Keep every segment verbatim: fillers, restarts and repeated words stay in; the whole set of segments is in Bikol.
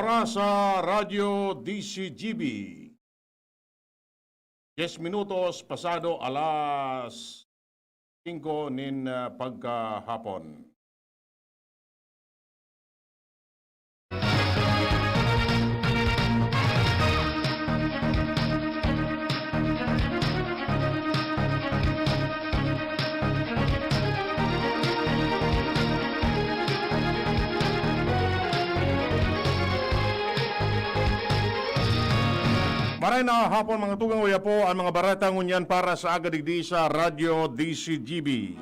Sa Radyo D C G B, diez minutos pasado alas singko nin, ah, pagkahapon. Maray na hapon, mga tugang, uya po an mga bareta ngunyan para sa aga digdi sa Radyo D C G B.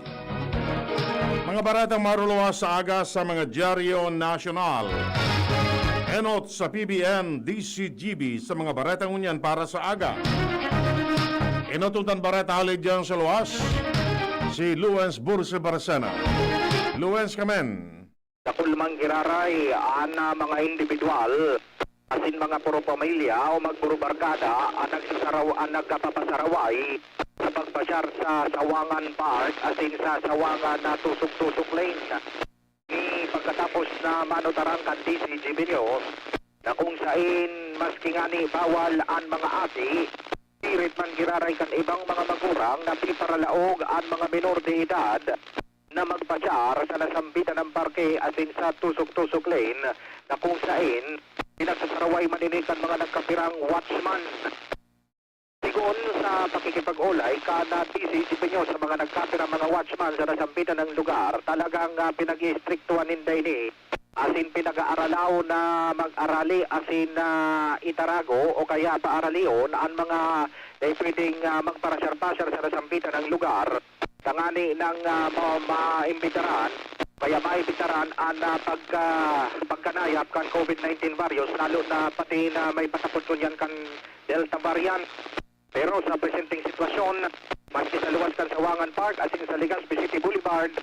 Mga baretang maruluwas sa aga sa mga dyaryo nasyonal. Enot sa P B N D C G B sa mga baretang ngunyan para sa aga. Enot undan bareta hale diyan sa luwas, si Luens Burse Barcena. Luens, kamen. Dakul man giraray an, ah, mga indibidwal asin mga puro pamilya o magpuro barkada an nagsasaraw-, an nagkapapasaraway sa pagpasyar sa Sawangan Park asin sa Sawangan na tusok-tusok lane. Ni pagkatapos na manutaran kan D C G B News na kung sain maski ngani bawal an mga aki, sirit man giraray kan ibang mga magurang na piparalaog an mga menor de edad na magpasyar sa nasambitan na parke asin sa tusok-tusok lane na kung sain pinagsasaraway man ini kan mga nagkapirang watchman. Sigon sa pakikipag-olay kan D C G B News sa mga nagkapirang mga watchman sa nasambitan na lugar, talagang, ah, pinag-iistriktuhan ninda ini asin pinag-aaralaw na mag-arali asin, ah, itarago o kaya paaralion an mga, eh, pwedeng, ah, magparasyar-pasyar sa nasambitan na lugar. Tangani nang, ah, ma-, maimbitaran, kaya maimbitaran an, ah, pagka-, pagkanayap kan COVID nineteen virus, lalo na pati na may patapot ngunyan kan Delta variant. Pero sa presenteng sitwasyon, maski sa luwas kan Sawangan Park asin sa Legazpi City Boulevard,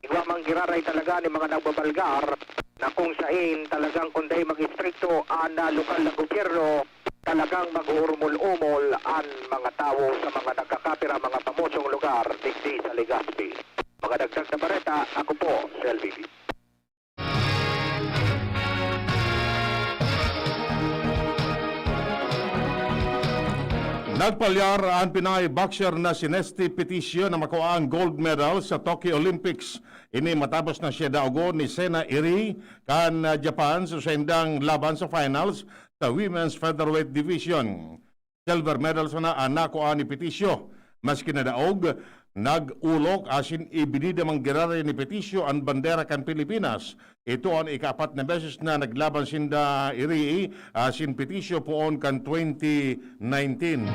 igwa man giraray talaga nin mga nagbabalgar na kung sain talagang kun dai mag-istrikto an, ah, lokal na gobyerno, talagang mag-uurmol-umol an mga tawo sa mga nagkakapira mga pamosong lugar digdi sa Legazpi. Mga dagdag na bareta, ako po si L B B. Nagpalyar an Pinay boxer na si Nesty Peticio na makua ang gold medal sa Tokyo Olympics. Ini matapos na siya daogon ni Sena Iri kan, ah, Japan sa saindang laban sa finals sa Women's Featherweight Division. Silver medal sana an nakua ni Peticio. Maski nadaog, nag-olok asin ibinida man giraray ni Peticio an bandera kan Pilipinas. Ito an ikaapat na beses na naglaban sinda Iri asin Peticio poon kan twenty nineteen.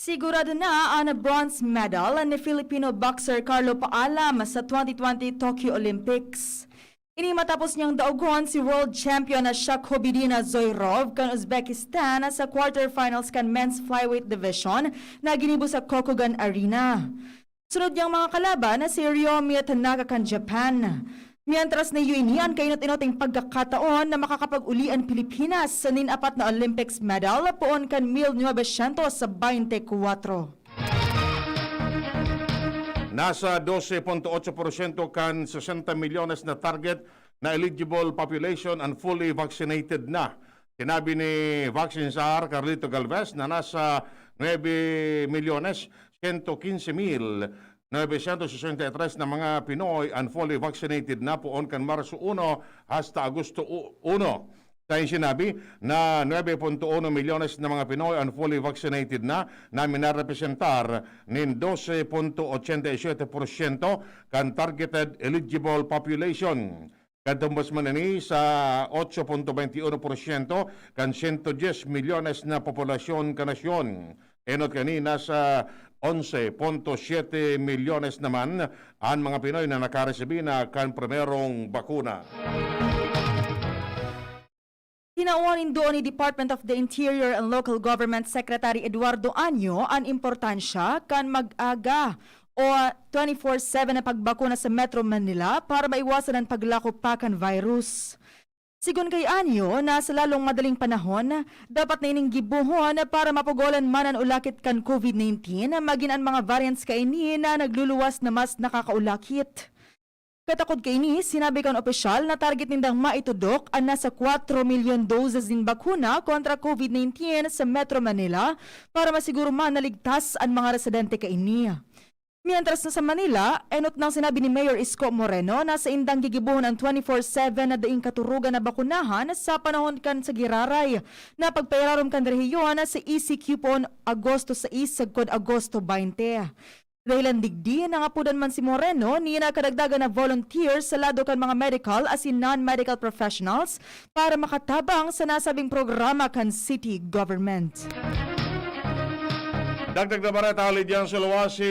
Sigurado na an bronze medal ni Filipino boxer Carlo Paalam sa twenty twenty Tokyo Olympics. Ini matapos niyang daogon si world champion na Shakobidina Zoirov kan Uzbekistan sa quarterfinals kan men's flyweight division na ginibo sa Kokugan Arena. Sunod niyang mga kalaban na si Ryo Miyatanaka kan Japan. Mientras na iyo ini an kainot-inot ning pagkakataon na makakapag-uli an Pilipinas nin apat na Olympics medal poon kan mil novecientos baynte kwatro. Nasa dose punto otso porsyento kan sesenta milyones na target na eligible population an fully vaccinated na. Sinabi ni Vaccine Czar Carlito Galvez na nasa nuebe milyones sento kinse mil novecientos sesenta y tres na mga Pinoy an fully vaccinated na poon kan Marso uno hasta Agosto u-, uno. Sa sinabi na nuebe punto uno milyones na mga Pinoy an fully vaccinated na, na minarepresentar nin dose punto ochenta y siyete porsyento kan targeted eligible population. Katumbas man ini sa otso punto baynte uno porsyento kan sento dyes milyones na populasyon kan nasyon. Enot kani, nasa onse punto siyete milyones naman an mga Pinoy na nakaresibi na kan primerong bakuna. Tinawan nin duon ni Department of the Interior and Local Government Secretary Eduardo Año an importansya kan mag-aga o twenty-four seven na pagbakuna sa Metro Manila para maiwasan an paglako pa kan virus. Sigon kay Año na sa lalong madaling panahon, dapat na ining gibohon para mapugolan man an ulakit kan COVID nineteen, magin an mga variants kaini na nagluluwas na mas nakakaulakit. Katakod kaini, sinabi kan opisyal na target nindang maitudok an nasa kwatro milyon doses nin bakuna kontra COVID nineteen sa Metro Manila para masiguro man na ligtas an mga residente kaini. Mientras na sa Manila, enot nang sinabi ni Mayor Isko Moreno na saindang gigibohon an twenty-four seven na daing katurugan na bakunahan sa panahon kan sa giraray na pagpairarom kan rehiyon sa E C Q poon Agosto sais sagkod Agosto baynte. Dahilan digdi, nangapodan man si Moreno nin kadagdagan na volunteers sa lado kan mga medical asin non-medical professionals para makatabang sa nasabing programa kan city government. Dagdag na bareta, Lidian Sulawa, si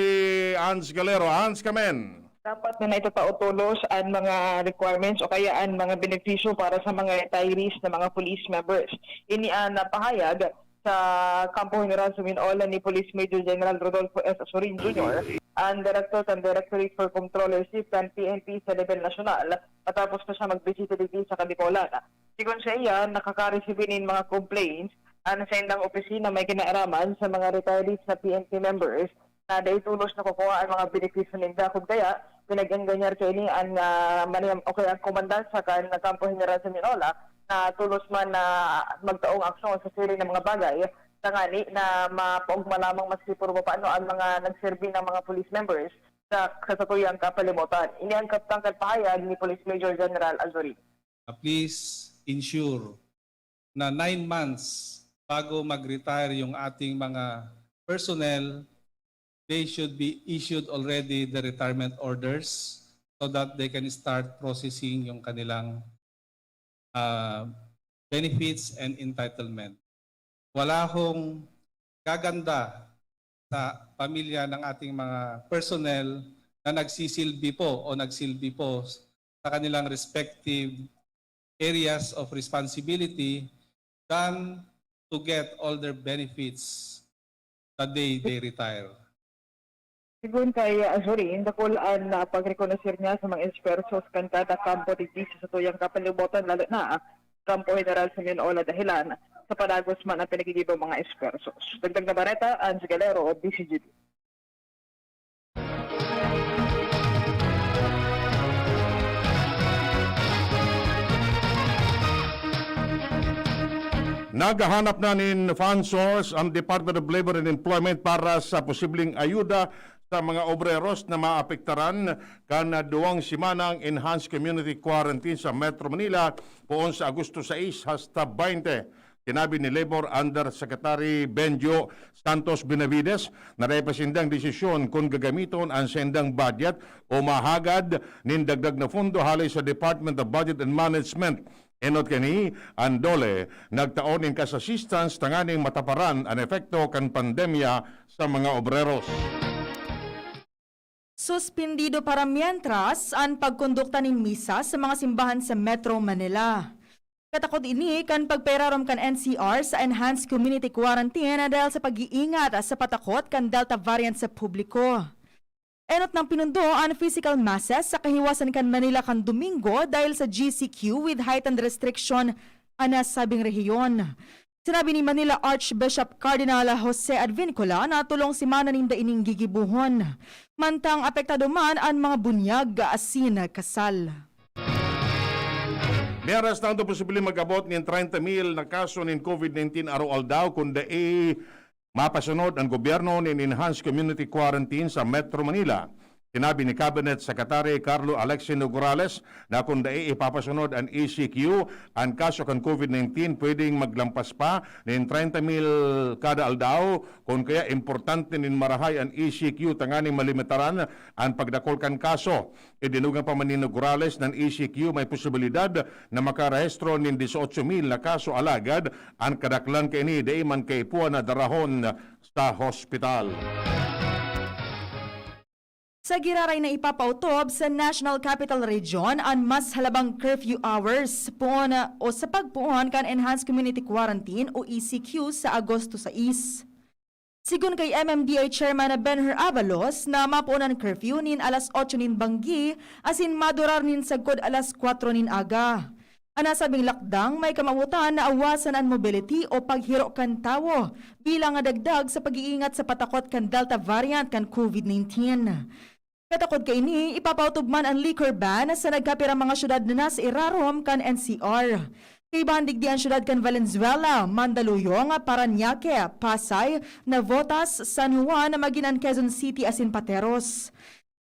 Hans Galero. Hans, kamen. Dapat na naitatao tolos an mga requirements o kaya an mga benepisyo para sa mga retirees na mga police members. Ini an, ah, pahayag sa Kampo General Suminola ni Police Major General Rodolfo S. Azurin Junior, an Director kan Directorate for Controllership kan P N P sa level nasyonal, matapos na siya magbisita digdi sa Kadipolan. Sigon saiya, nakakaresibir nin mga complaints an saindang opisina may kinaaraman sa mga retirees na P N P members na dai tolos nakukuha an mga benepisyo ninda. Kun kaya, pinag-engganyar kaini an, ah, manayam o kaya an komandansa kan Kampo General Suminola na tolos man na magtaong aksyon sa siring na mga bagay, tangani na mapaogma lamang maski puro paano an mga nagserbi na mga police members sa, sa satuyang kapalibutan. Ini an kabtang kan pahayag ni Police Major General Azurin. Uh, please ensure na nine months bago mag-retire yung ating mga personnel, they should be issued already the retirement orders so that they can start processing yung kanilang, ah, benefits and entitlement. Wala hong gaganda sa pamilya ng ating mga personnel na nagsisilbi po o nagsilbi po sa kanilang respective areas of responsibility than to get all their benefits the day they retire. Sigon kay Azurin, dakul an, ah, pagrekonoser niya sa mga esfuerzos kan kada kampo digdi sa satuyang kapalibutan, lalo na Kampo General Suminola, dahilan sa padagos man ang pinagigibang mga esfuerzos. Dagdag na bareta, Ange Galero, D C G D. Naghahanap na nin fund source ang Department of Labor and Employment para sa posibleng ayuda sa mga obreros na maapektaran kan duwang semana ang enhanced community quarantine sa Metro Manila, poon sa Agosto sais hasta baynte. Sinabi ni Labor Undersecretary Benjo Santos Benavides na dai pa sindang desisyon kun gagamiton an sindang budget o mahagad nin dagdag na pondo hale sa Department of Budget and Management. Enot kani, an DOLE nagtao nin cash assistance tanganing mataparan an epekto kan pandemya sa mga obreros. Suspindido para mientras an pagkondukta nin misa sa mga simbahan sa Metro Manila. Katakod ini kan pagpairarom kan N C R sa enhanced community quarantine dahil sa pag-iingat sa patakot kan Delta variant sa publiko. Enot nang pinundo an physical masses sa kahiwasan kan Manila kan Domingo dahil sa G C Q with heightened restriction an nasabing rehiyon. Sinabi ni Manila Archbishop Cardinal Jose Advincula na tolong semana ninda ining gigibohon. Mantang apektado man an mga bunyag asin kasal. May aras tanto posibleng mag-abot nin treinta mil na kaso nin COVID nineteen araw-aldaw kun dai mapasunod an gobyerno nin enhanced community quarantine sa Metro Manila. Sinabi ni Cabinet Secretary Carlo Alexi Nograles na kun dai ipapasunod an E C Q, an kaso kan COVID nineteen pwedeng maglampas pa nin treinta mil kada aldaw. Kun kaya, importante nin marahay an E C Q tanganing malimitaran an pagdakul kan kaso. Idinugang pa man ni Nograles na an E C Q may posibilidad na makarehistro nin dieciocho mil na kaso, alagad an kadaklan kaini dai man kaipuhan na darahon sa hospital. Sa giraray na ipapautob sa National Capital Region an mas halabang curfew hours poon o sa pagpoon kan Enhanced Community Quarantine o E C Q sa Agosto sais. Sigon kay M M D A Chairman na Benhur Abalos na mapoon an curfew nin alas otso nin banggi asin madurar nin sagkod alas kwatro nin aga. An nasabing lakdang may kamawotan na awasan an mobility o paghiro kan tawo bilang nga dagdag sa pag-iingat sa patakot kan Delta variant kan COVID nineteen. Katakod kaini, ipapautob man an liquor ban sa nagkapirang mga syudad na nasa irarom kan N C R. Kaibahan digdi an syudad kan Valenzuela, Mandaluyong, Parañaque, Pasay, Navotas, San Juan, magin an Quezon City asin Pateros.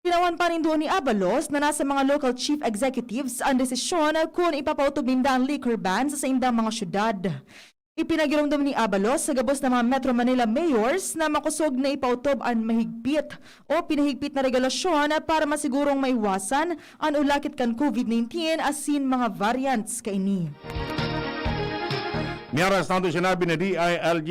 Tinawan pa nin duo ni Abalos na nasa mga local chief executives an desisyon kun ipapautob ninda an liquor ban sa saindang mga syudad. Ipinagiromdom ni Abalos sa gabos na mga Metro Manila mayors na makosog na ipautob an mahigpit o pinahigpit na regulasyon para masigurong maiwasan an ulakit kan COVID nineteen asin mga variants kaini. Miyaras tanto sinabi ni D I L G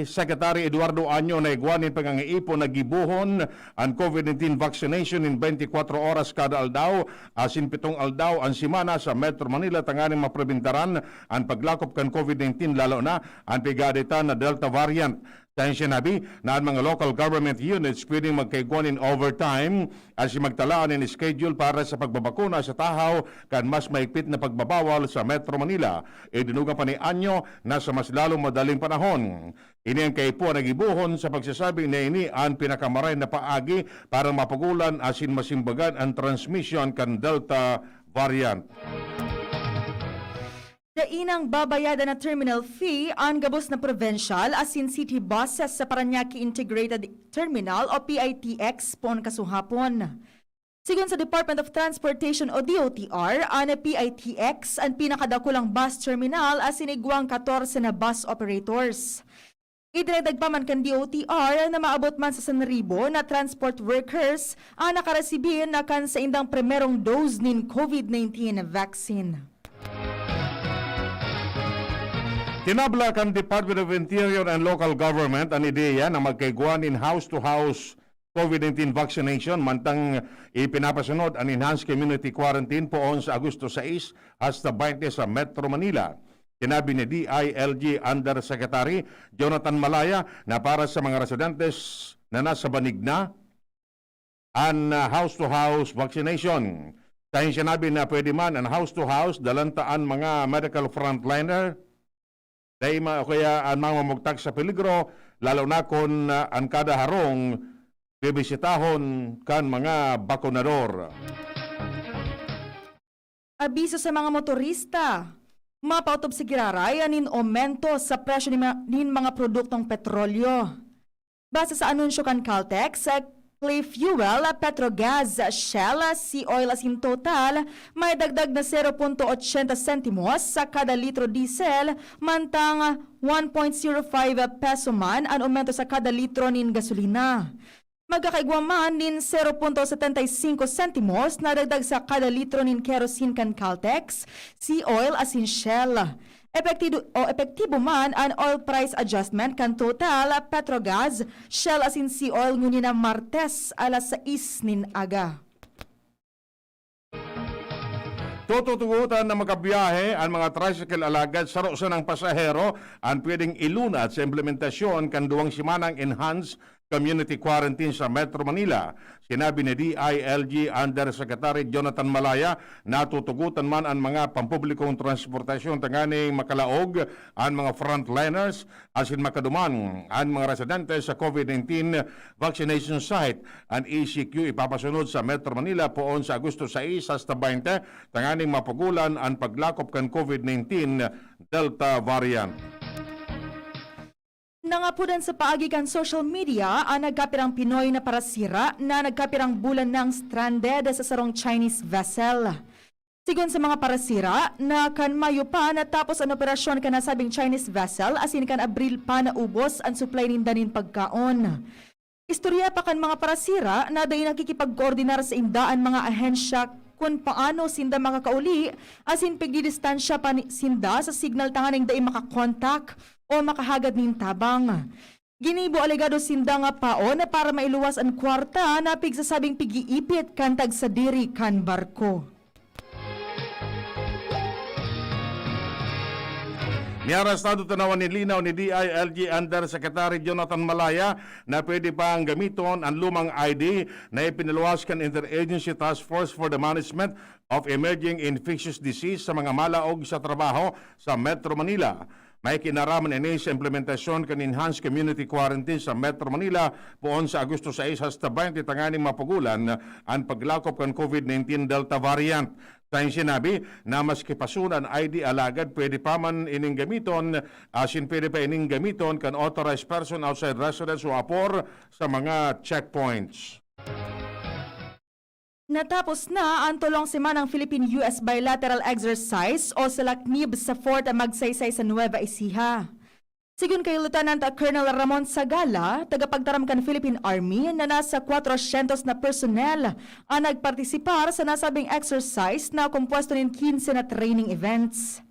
Secretary Eduardo Año na igwa nin pangangaipo na gibohon an COVID nineteen vaccination nin twenty-four oras kada aldaw asin pitong aldaw an semana sa Metro Manila tanganing mapribentaran an paglakop kan COVID nineteen, lalo na an pigaditan na Delta variant. Sa sinabi na an mga local government units pwedeng magkaigwa nin overtime asin magtala nin schedule para sa pagbabakuna sa tahaw kan mas mahigpit na pagbabawal sa Metro Manila. Idinugang pa ni Anyo na sa mas lalong madaling panahon, ini an kaipuhan na gibohon sa pagsasabing na ini an pinakamaray na paagi para mapagulan asin masimbagan an transmisyon kan Delta variant. Dai nang babayadan na terminal fee an gabos na provincial asin city buses sa Parañaque Integrated Terminal o P I T X poon kasuhapon. Sigon sa Department of Transportation o D O T R, an P I T X an pinakadakulang bus terminal asin igwang katorse na bus operators. Idinagdag pa man kan D O T R na maabot man sa sanribo na transport workers an nakaresibi na kan saindang primerong dose nin COVID nineteen vaccine. Tinabla kan Department of Interior and Local Government an ideya na magkaigwa nin house-to-house COVID nineteen vaccination, mantang ipinapasunod an enhanced community quarantine poon sa Agosto sais hasta baynte sa Metro Manila. Sinabi ni D I L G Undersecretary Jonathan Malaya na para sa mga residentes na nasa banig na an, ah, house-to-house vaccination. Sa sinabi na pwede man an house-to-house, dalan ta an mga medical frontliner, dai ma-, o kaya an mga mamugtak sa peligro, lalo na kun, ah, an kada harong bibisitahon kan mga bakunador. Abiso sa mga motorista, mapautob sa giraray nin omento sa presyo nin ma-, nin mga produktong petrolyo. Base sa anunsyo kan Caltex, Clean Fuel, Petrogas, Shell, Sea Oil asin Total, may dagdag na zero punto ochenta sentimos sa kada litro diesel, mantang one point zero five peso man an omento sa kada litro nin gasolina. Magkakaigwa man nin zero punto setenta y cinco sentimos na dagdag sa kada litro nin kerosene kan Caltex, Sea Oil asin Shell. Epektido-, o epektibo man an oil price adjustment kan Total, Petrogas, Shell asin Sea Oil ngunyan na Martes alas sais nin aga. Tututugotan na makabiyahe an mga tricycle, alagad saro sanang pasahero an pwedeng ilunad sa implementasyon kan duwang semanang enhanced community quarantine sa Metro Manila. Sinabi ni D I L G Undersecretary Jonathan Malaya na tutugotan man an mga pampublikong transportasyon tanganing makalaog an mga frontliners asin makaduman an mga residente sa COVID nineteen vaccination site. An E C Q ipapasunod sa Metro Manila poon sa Agosto sais hasta baynte tanganing mapagulan an paglakop kan COVID nineteen Delta variant. Nangapudan sa paagi kan social media an nagkapirang Pinoy na parasira na nagkapirang bulan nang stranded sa sarong Chinese vessel. Sigon sa mga parasira, na kan Mayo pa natapos an operasyon kan nasabing Chinese vessel asin kan Abril pa naubos an supply ninda nin pagkaon. Istorya pa kan mga parasira na dai nakikipagkoordinar sainda an mga ahensya kun paano sinda makakauli asin pigdidistansya pa ni-, sinda sa signal tanganing dai makakontak o makahagad nin tabang. Ginibo alegado sinda nga paon para mailuwas an kwarta na pigsasabing pig-iipit kan tagsadiri kan barko. Miarestado tanawan nin linaw ni D I L G Undersecretary Jonathan Malaya na pwede pang gamiton an lumang I D na ipinaluwas kan Interagency Task Force for the Management of Emerging Infectious Disease sa mga malaog sa trabaho sa Metro Manila. May kinaraman ini sa implementasyon kan enhanced community quarantine sa Metro Manila poon sa Agosto sais hasta baynte, tanganing mapagulan an paglakop kan COVID nineteen Delta variant. Sa sinabi na maski pasun an I D, alagad pwede pa man ining gamiton, asin pwede pa ining gamiton kan authorized person outside residence o apor sa mga checkpoints. Natapos na an tolong semanang Philippine-U S bilateral exercise o SELACNIB sa Fort Magsaysay sa Nueva Ecija. Sigon kay Lieutenant Colonel Ramon Sagala, tagapagtaram kan Philippine Army, na nasa kwatrosyentos na personnel an nagpartisipar sa nasabing exercise na kompuesto nin quince na training events.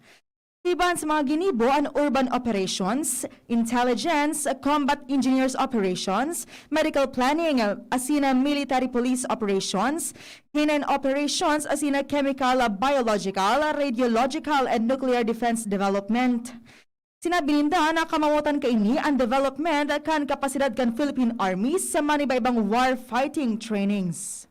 Iban sa mga ginibo an urban operations, intelligence, combat engineers operations, medical planning, asin military police operations, canine operations, asin chemical, biological, radiological, and nuclear defense development. Sinabi ninda na kamawotan kaini an development kan kapasidad kan Philippine Army sa maniba-ibang war-fighting trainings.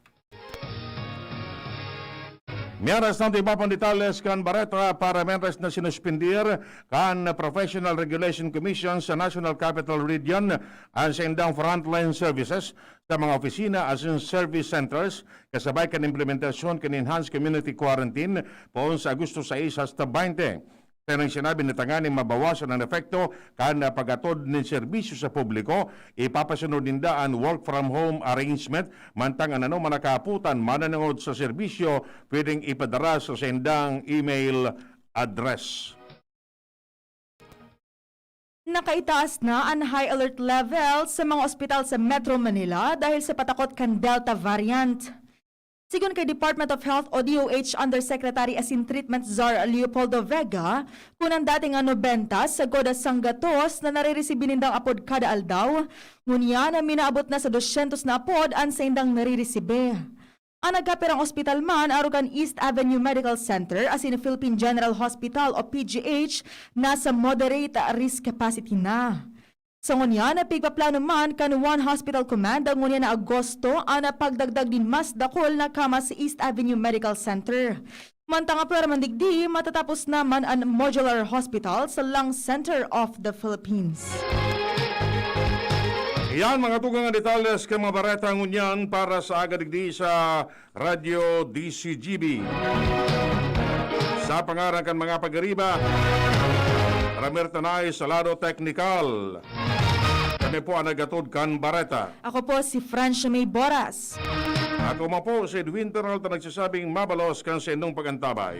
Miyaras na iba pang detalles kan bareta. Para members na sinuspindir kan Professional Regulation Commission sa National Capital Region an saindang frontline services sa mga opisina asin service centers, kasabay kan implementasyon kan enhanced community quarantine poon sa Agosto sais hasta baynte. Sa nang sinabi na tanganing mabawasan an epekto kan pag-atod nin serbisyo sa publiko, ipapasunod ninda an work from home arrangement, mantang an anoman na kaaputan mananangod sa serbisyo pwedeng ipadara sa saindang email address. Nakaitaas na an high alert level sa mga ospital sa Metro Manila dahil sa patakot kan Delta variant. Sigon kay Department of Health o D O H Undersecretary asin Treatment Czar Leopoldo Vega, kun an dati nga nobenta sagkod sa sanggatos na nariresibi nindang apod kada aldaw, ngunyan minaabot na sa dosyentos na apod an saindang nariresibi. An nagkapirang ospital man arog kan East Avenue Medical Center asin Philippine General Hospital o P G H nasa moderate risk capacity na. Sa ngunyan, pigpaplano man kan One Hospital Command ngunyan na Agosto an pagdagdag nin mas dakul na kama sa East Avenue Medical Center. Mantang apwera man digdi, matatapos naman an modular hospital sa Lung Center of the Philippines. Iyan, mga tugang, ang detalles kan mga bareta ngunyan para sa aga digdi sa Radyo D C G B. Sa pangaran kan mga pag-ariba, Ramir Tanay sa lado teknikal. Kami po ang naghatod kan bareta. Ako po si Francia May Boras. Ako man po si Edwin Peralta, nagsasabing mabalos kan saindong pag-antabay.